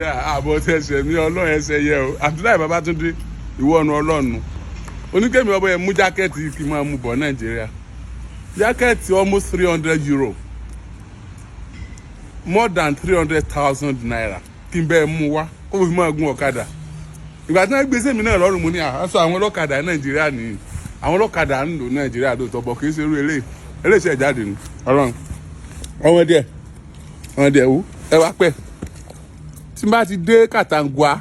Àbọ̀ tẹ̀sẹ̀ mi, Ọlọ́run ẹsẹ̀ yẹ o. Abdullahi Babatunde, ìwọ ọ̀nà Ọlọ́run oníkẹ́mi ọbẹ̀ yẹn mú jacket kí n máa mú bọ̀ Nàìjíríà. Jacket almost €300, more than ₦300,000, kí n bẹ́ẹ̀ mú wá kó fi máa gun ọ̀kadà. Ìgbà tí wọ́n gbé sẹ́mi náà lọ́rùn, mo ní àṣọ àwọn ọlọ́kadà Nàìjíríà nìyí. Àwọn ọlọ́kadà ń lò Nàìjíríà lóòótọ́ bọ̀, kì í ṣe irú eléyìí. Eléyìí ṣe jáde ní Ọlọ́run. Ọmọ díẹ̀, ọmọ díẹ̀ wú ẹ wá pẹ́. Tí n bá ti dé Kàtàǹgùà,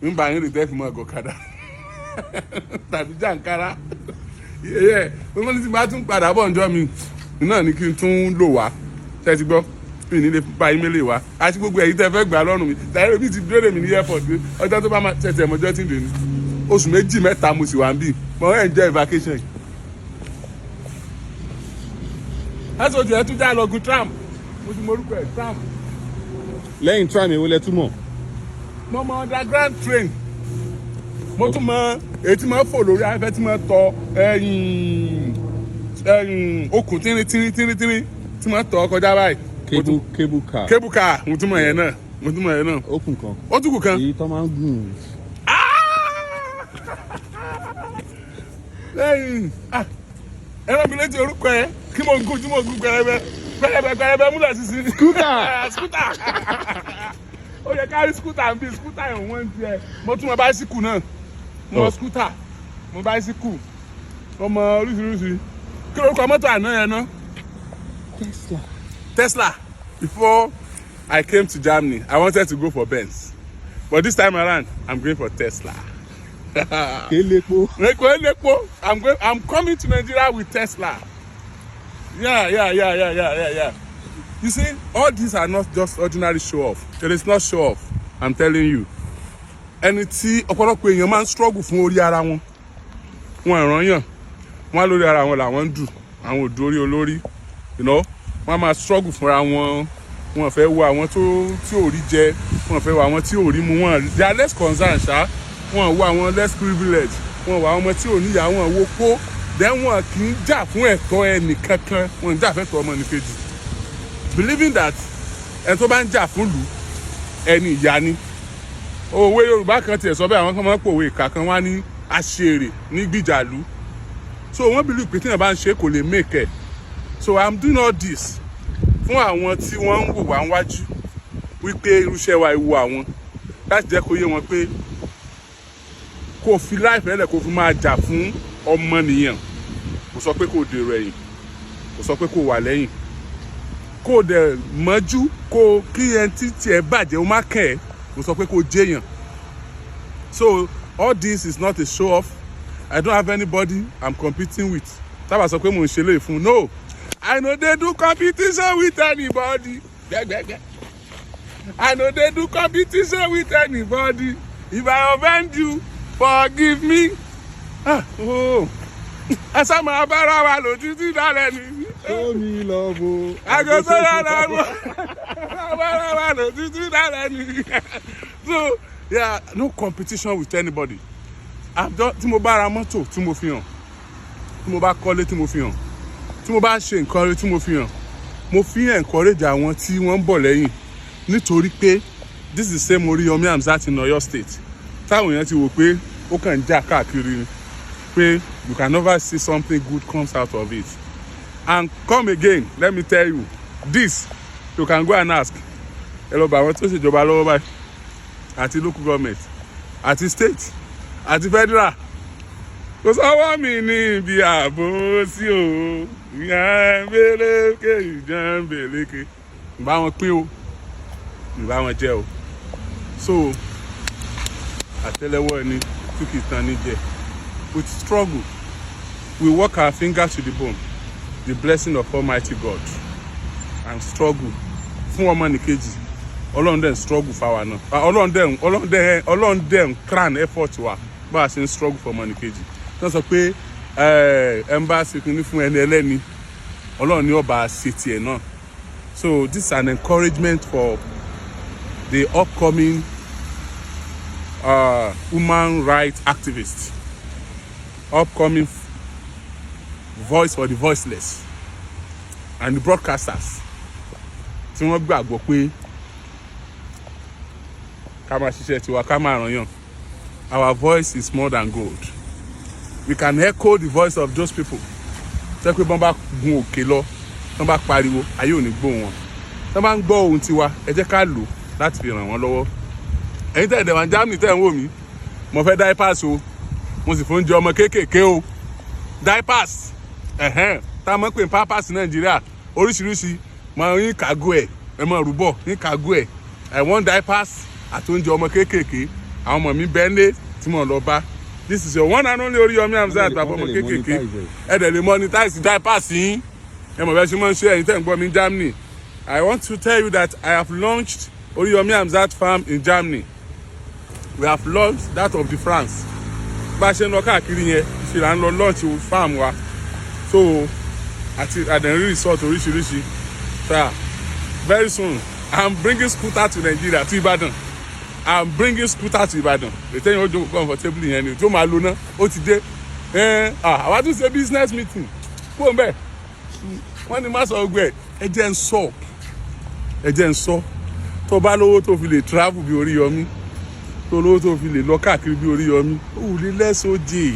ń bá yín rí tẹ́ fi mọ́ ọ̀gọ̀kadà tàbí jàǹkárá. Yẹ wọ́n ní tí n bá tún padà bọ̀ ǹjọ́ mi náà ni kí n tún lò wá. Ṣe ti gbọ́ mi ní lè bá yín mélèé wá àti gbogbo ẹ̀yin tẹ́ fẹ́ gbà lọ́rùn mi tàbí mi ti dúró dè mí ní airport pé ọjọ́ tó bá máa tẹ̀tẹ̀ mọ́jọ́ tí ń dè ní oṣù 2, 3, mo sì wà ń bì, mo ń enjoy vacation. Láti ojú ẹ tún já lọ gun tram, mo ti mọ orúkọ ẹ, tram. Lẹ́yìn tram, èwo lẹ túmọ̀? Mo mọ underground train, mo tún mọ èyí tí mo fò lórí afẹ́fẹ́, tí mo tọ ẹ̀yìn ẹ̀yìn okùn tínrín tínrín tínrín tínrín tí mo tọ kọjá báyìí. Cable car. Cable car, mo tún mọ yẹn náà, mo tún mọ yẹn náà. Okùn kan. Ó tún kù kan. Èyí tó máa ń gùn. Lẹ́yìn ẹ rán mi létí orúkọ ẹ kí mo gùn, tí mo gùn pẹrẹbẹ pẹrẹbẹ pẹrẹbẹ múlẹ̀ sísí. Scooter. Scooter, ó yẹ ká rí scooter ń bí scooter yẹn wọ́n ń tiẹ̀. Mo tún mọ bicycle náà, mo mọ scooter, mo bicycle, mo mọ oríṣiríṣi. Kí lórúkọ mọ́tò àná yẹn náà? Tesla. Tesla. Before I came to Germany, I wanted to go for Benz, but this time around I'm going for Tesla. Kélépo. Leko Leko, I'm coming to Nigeria with Tesla. Yeah. You see, all these are not just ordinary show off. It is not show off. I'm telling you. Ẹni tí ọ̀pọ̀lọpọ̀ èèyàn máa ń struggle fún orí ara wọn. Wọn ìran yàn. Wọ́n á lórí ara wọn làwọn ń dù. Àwọn ò dórí olórí. Wọ́n á máa struggle fúnra wọn. Wọ́n fẹ́ wo àwọn tó tí ò rí jẹ. Wọ́n fẹ́ wo àwọn tí ò rí mu. Wọ́n, they are less concerned ṣá. Wọ́n wo àwọn less privileged. Wọ́n wo àwọn ọmọ tí ò níyà. Wọ́n wo kó. Then wọn kì í jà fún ẹ̀tọ́ ẹnì kankan. Wọ́n ń jà fẹ́tọ́ ọmọnìkejì. Believing that ẹni tó bá ń jà fún ìlú, ẹni ìyá ni. Òwe Yorùbá kan tiẹ̀ sọ bẹ́ẹ̀, àwọn kan máa ń pòwe ìkà kan wá ní aṣèrè ní gbìjàlú. So wọ́n believe pé tíyẹn bá ń ṣe, kò lè make it. So I'm doing all this fún àwọn tí wọ́n ń wò wá wájú wípé irúṣẹ́ wa ìwo àwọn, láti jẹ́ kó yé wọn pé kó fi láìpẹ́ lẹ̀, kó fi máa jà fún ọmọnìyàn, kò sọ pé kò dèrò ẹ̀yìn, kò sọ pé kò wà lẹ́yìn, kó dẹ̀ mọ́jú kó kí ẹni tí tiẹ̀ bàjẹ́ ó má kẹ́ ẹ̀, kò sọ pé kó jẹ́yàn. So all this is not a show off. I don't have anybody I'm competing with. Tábà sọ pé mò ń ṣe léè fún, no, I no dey do competition with anybody. Gbẹgbẹgbẹ, I no dey do competition with anybody. If I offend you, forgive me. Ah, oh, ẹ sá máa bára wa lò títí dálẹ́ ni. Show me love o. Agogo lọ́wọ́ bára wa lò títí dálẹ́ ni. So yeah, no competition with anybody. Àjọ tí mo bá ra mọ́tò tí mo fi hàn, tí mo bá kọ́lé tí mo fi hàn, tí mo bá ṣe nǹkan rẹ tí mo fi hàn, mo fi ń encourage àwọn tí wọ́n ń bọ̀ lẹ́yìn, nítorí pé this is the same Oríyọmí Hamzat in Ọ̀yọ́ State táwọn èèyàn ti wò pé ó kàn ń jà káàkiri ni, pé you can never see something good comes out of it. And come again, let me tell you this, you can go and ask. Ẹ lọ bá àwọn tó ṣèjọba lọ́wọ́ báyìí, àti local government, àti state, àti federal. Kò sọ́wọ́ mi ní ibi ààbò sí o, ìyá mbélékè, ìjà mbélékè, ìbá wọn pín o, ìbá wọn jẹ o. So àtẹ́lẹwọ́ ẹni tí kì í tan ní jẹ. With struggle, we work our fingers to the bone, the blessing of Almighty God and struggle fún ọmọnìkejì. Ọlọ́run dẹ̀ ń struggle fáwa náà. Ah, Ọlọ́run dẹ̀ ń crown effort wa bá a ṣe ń struggle fún ọmọnìkejì. Wọ́n sọ pé ẹ ń bá ṣe kínní fún ẹni ẹlẹ́ni, Ọlọ́run ní ọba ṣe tiẹ̀ náà. So this is an encouragement for the upcoming human rights activists, upcoming voice for the voiceless and the broadcasters tí wọ́n gbàgbọ́ pé Ká máa ṣiṣẹ́ tiwa, ká máa ràn yàn. Our voice is more than gold. We can echo the voice of those people tẹ́ pé bọ́n bá gun òkè lọ, tọ́n bá pariwo, ayé ò ní gbóhùn wọn. Tọ́n bá ń gbọ́ ohun tiwa, ẹ jẹ́ ká lò láti fi ràn wọ́n lọ́wọ́. Ẹ̀yin tẹ́ ẹ̀ dẹ̀ wá Germany, tẹ́ ẹ̀ ń wò mí, mo fẹ́ diapers o, mo sì fún oúnjẹ ọmọ kéékèèké o. Diapers, ẹ̀hẹ́n, tá a mọ̀ pé pampers Nàìjíríà oríṣiríṣi, mo ní cargo ẹ̀, ẹ mọ̀ rúbọ̀ ní cargo ẹ̀. I want diapers àti oúnjẹ ọmọ kéékèèké. Àwọn ọmọ mi bẹ́ńlé tí mo lọ bá. This is your one and only Oríyọmí Hamzat, bàbá ọmọ kéékèèké. Ẹ dẹ̀ lè monetize diapers yín. Ẹ mọ̀ bẹ́ẹ̀ ṣe máa ń ṣe. Ẹ̀yin tẹ́ ń gbọ́ mi ní Germany, I want to tell you that I have launched Oríyọmí Hamzat farm in Germany. We have launched that of the France. Bá a ṣe ń lọ káàkiri yẹn, ṣe là ń lọ launch farm wa. So àti àdẹ̀rí resort oríṣiríṣi. Sir, very soon I'm bringing scooter to Nigeria, to Ibadan. I'm bringing scooter to Ibadan. Ètò yẹn, ó jókòó comfortably yẹn ni tó máa lo náà, ó ti dé. Àwa tún ṣe business meeting kó n bẹ́ẹ̀. Wọ́n ní má sọ ọgbẹ́ ẹ jẹ́ ń sọ, ẹ jẹ́ ń sọ. Tó bá lówó tó fi lè travel bí Oríyọmí, tó lówó tó fi lè lọ káàkiri bí Oríyọmí, ó wù lé lẹ́sọ̀jì.